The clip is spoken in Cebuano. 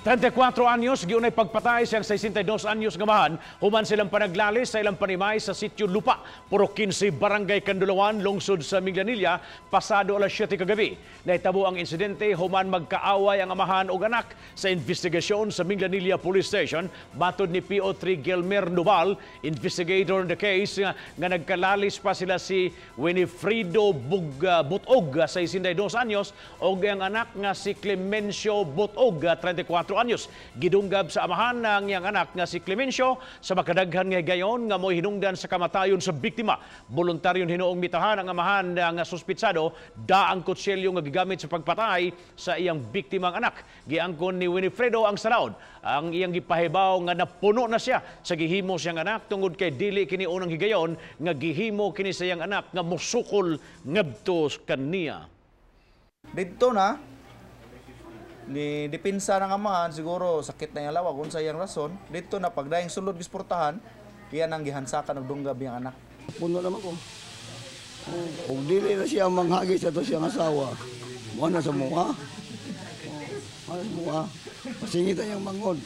34 anyos giunay pagpatay siyang 62 anyos nga amahan human silang panaglalis sa ilang panimay sa Sitio Lupa, Purok 15, Barangay Kandulawan, lungsod sa Minglanilla, pasado alas 7 kagabi. Nahitabo ang insidente human magkaaway ang amahan ug anak. Sa investigasyon sa Minglanilla Police Station, matod ni PO3 Gilmer Noval, investigator in the case, nga nagkalalis pa sila si Winifredo Butog, 62 anyos, ug ang anak nga si Clemencio Butog, 34 anyos. Gidunggab sa amahan ang iyang anak nga si Clemencio sa makadaghan nga higayon nga mo'y hinungdan sa kamatayon sa biktima. Voluntaryon hinuong mitahan ang amahan nga suspitsado da ang kutsilyo nga gigamit sa pagpatay sa iyang biktimang anak. Giangkon ni Winifredo ang salaod. Ang iyang gipahibaw nga napuno na siya sa gihimo siyang anak tungod kay dili kini unang higayon nga gihimo kini sa iyang anak nga musukol ngadto kaniya. Dito na, ni dipinsa ng amahan, siguro sakit na yung lawag, kung sa iyang rason, dito na pagdaing sulod gisportahan, iyan ang gihansakan og dunggab iyang anak. Puno naman ko. Kung dili na siya manghagi sa to siyang asawa, mo na sa mua. Mo na sa mua. Pasingit ang mangod.